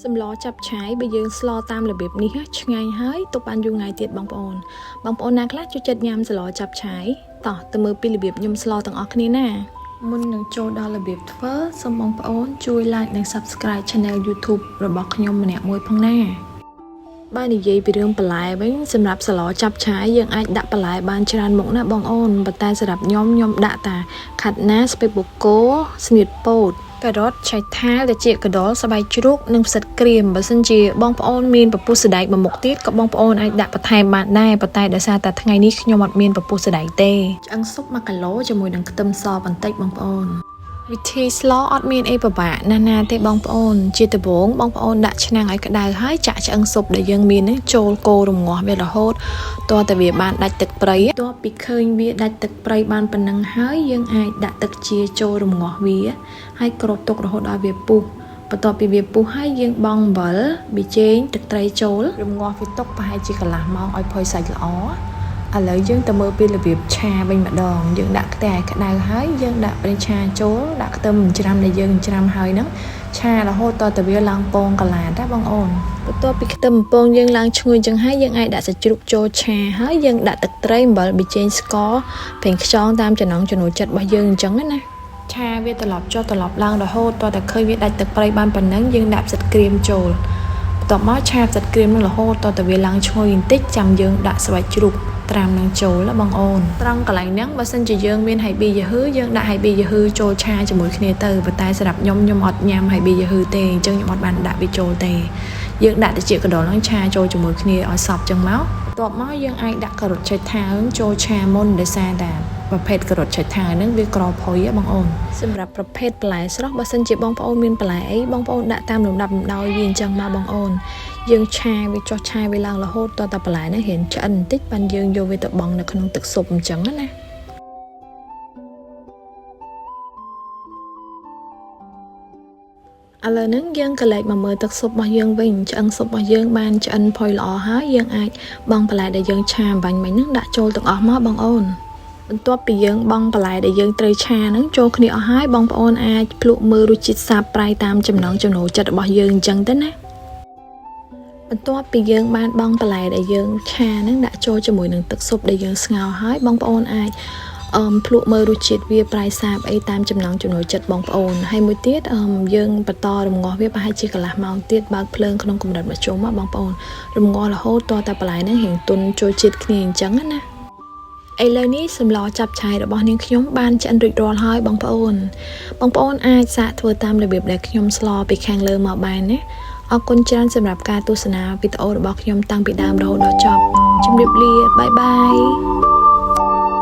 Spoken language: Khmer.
សម្លចាប់ឆាយបើយើងស្លតាមរបៀបនេះឆ្ងាញ់ហើយទុកបានយូរថ្ងៃទៀតបងប្អូនបងប្អូនណាខ្លះចូលចិត្តញ៉ាំសម្លចាប់ឆាយតោះទៅមើលពីរបៀបខ្ញុំស្លទាំងអស់គ្នាណាមុននឹងចូលដល់របៀបធ្វើសូមបងប្អូនជួយ Like និង Subscribe Channel YouTube របស់ខ្ញុំម្នាក់មួយផងណាបើនិយាយពីរឿងបន្លែវិញសម្រាប់សម្លចាប់ឆាយយើងអាចដាក់បន្លែបានច្រើនមុខណាបងអូនប៉ុន្តែសម្រាប់ខ្ញុំខ្ញុំដាក់តាខាត់ណាស្ពៃបូកូស្នៀតពោតការ៉ុតឆៃថាវត្រចៀកកណ្ដុរស្បែកជ្រូកនិងផ្សិតក្រៀមបើសិនជាបងប្អូនមានពពុះសណ្ដែកមួយមុខទៀតក៏បងប្អូនអាចដាក់បន្ថែមបានដែរប៉ុន្តែដោយសារតែថ្ងៃនេះខ្ញុំអត់មានពពុះសណ្ដែកទេឆ្អឹងស៊ុប1គីឡូជាមួយនឹងខ្ទឹមសបន្តិចបងប្អូនវិធីស្លអត់មានអីពិបាកណាស់ណាទេបងប្អូនជាដំបូងបងប្អូនដាក់ឆ្នាំងឲ្យក្តៅហើយចាក់ឆ្អឹងស៊ុបដែលយើងមានហ្នឹងចូលកូររំងាស់វារហូតទាល់តែវាបានដាច់ទឹកព្រៃទាល់ពីឃើញវាដាច់ទឹកព្រៃបានប៉ុណ្ណឹងហើយយើងអាចដាក់ទឹកជាចូលរំងាស់វាហើយគ្របទុករហូតដល់វាពុះបន្ទាប់ពីវាពុះហើយយើងបង់អំបិលប៊ីចេងទឹកត្រីចូលរំងាស់វាទុកប្រហែលជាកន្លះម៉ោងឲ្យផុយសាច់ល្អឥឡូវយើងទៅមើលពីរបៀបឆាវិញម្ដងយើងដាក់ខ្ទះឲ្យក្តៅហើយយើងដាក់ប្រេងឆាចូលដាក់ខ្ទឹមច្រាំដែលយើងច្រាំហើយហ្នឹងឆារហូតតទៅវាឡើងពងកន្លាតណាបងអូនបន្ទាប់ពីខ្ទឹមពងយើងឡើងឈ្ងុយចឹងហើយយើងអាចដាក់សាច់ជ្រូកចូលឆាហើយយើងដាក់ទឹកត្រីអំបិលប៊ីចេងស្ករប្រេងខ្យងតាមចំណង់ចំណូលចិត្តរបស់យើងអញ្ចឹងណាឆាវាត្រឡប់ចុះត្រឡប់ឡើងរហូតតតែឃើញវាដាច់ទឹកត្រីបានប៉ុណ្ណឹងយើងដាក់ផ្សិតក្រៀមចូលបន្ទាប់មកឆាផ្សិតក្រៀមនឹងរហូតតតែវាឡើងឈ្ងុយបន្តិចចាំយើងដាក់ស្បែកជ្រូកត្រាំនឹងចូលបងអូនត្រង់កន្លែងហ្នឹងបើសិនជាយើងមានហៃប៊ីយ៉ាហ៊ឺយើងដាក់ហៃប៊ីយ៉ាហ៊ឺចូលឆាជាមួយគ្នាទៅប៉ុន្តែសម្រាប់ខ្ញុំខ្ញុំអត់ញ៉ាំហៃប៊ីយ៉ាហ៊ឺទេអញ្ចឹងខ្ញុំអត់បានដាក់វាចូលទេយើងដាក់ត្រចៀកកណ្ដុរហ្នឹងឆាចូលជាមួយគ្នាឲ្យសព្វចឹងមកបន្ទាប់មកយើងអាចដាក់ការ៉ុតឆៃថាវចូលឆាមុនដោយសារតែប្រភេទការ៉ុតឆៃថាវហ្នឹងវាក្រផុយហ៎បងអូនសម្រាប់ប្រភេទបន្លែស្រស់បើសិនជាបងប្អូនមានបន្លែអីបងប្អូនដាក់តាមលំដាប់លំដោយវាអញ្ចឹងមកបងអូនយើងឆាវាចុះឆាវាឡើងរហូតតតែបន្លែហ្នឹងរៀងឆ្អិនបន្តិចបានយើងយកវាទៅបង់នៅក្នុងទឹកស៊ុបអញ្ចឹងណាឥឡូវហ្នឹងយើងក៏លែកមកមើលទឹកស៊ុបរបស់យើងវិញឆ្អឹងស៊ុបរបស់យើងបានឆ្អិនផុយល្អហើយយើងអាចបង់បន្លែដែលយើងឆាអំបាញ់មិញហ្នឹងដាក់ចូលទាំងអស់មកបងអូនបន្ទាប់ពីយើងបង់បន្លែដែលយើងត្រូវឆាហ្នឹងចូលគ្នាអស់ហើយបងប្អូនអាចភ្លក់មើលរសជាតិសាបប្រៃតាមចំណង់ចំណូលចិត្តរបស់យើងអញ្ចឹងទៅណាបន្ទាប់ពីយើងបានបង់បន្លែដែលយើងឆាហ្នឹងដាក់ចូលជាមួយនឹងទឹកស៊ុបដែលយើងស្ងោរហើយបងប្អូនអាចភ្លក់មើលរសជាតិវាប្រៃសាបអីតាមចំណង់ចំណូលចិត្តបងប្អូនហើយមួយទៀតយើងបន្តរំងាស់វាប្រហែលជាកន្លះម៉ោងទៀតបើកភ្លើងក្នុងកម្រិតមធ្យមបងប្អូនរំងាស់រហូតទាល់តែបន្លែហ្នឹងរៀងទន់ចូលជាតិគ្នាអញ្ចឹងណាឥឡូវនេះសម្លចាប់ឆាយរបស់នាងខ្ញុំបានឆ្អិនរួចរាល់ហើយបងប្អូនបងប្អូនអាចសាកធ្វើតាមរបៀបដែលខ្ញុំស្លពីខាងលើមកបានណាអរគុណច្រើនសម្រាប់ការទស្សនាវីដេអូរបស់ខ្ញុំតាំងពីដើមរហូតដល់ចប់ជម្រាបលាបាយបាយ។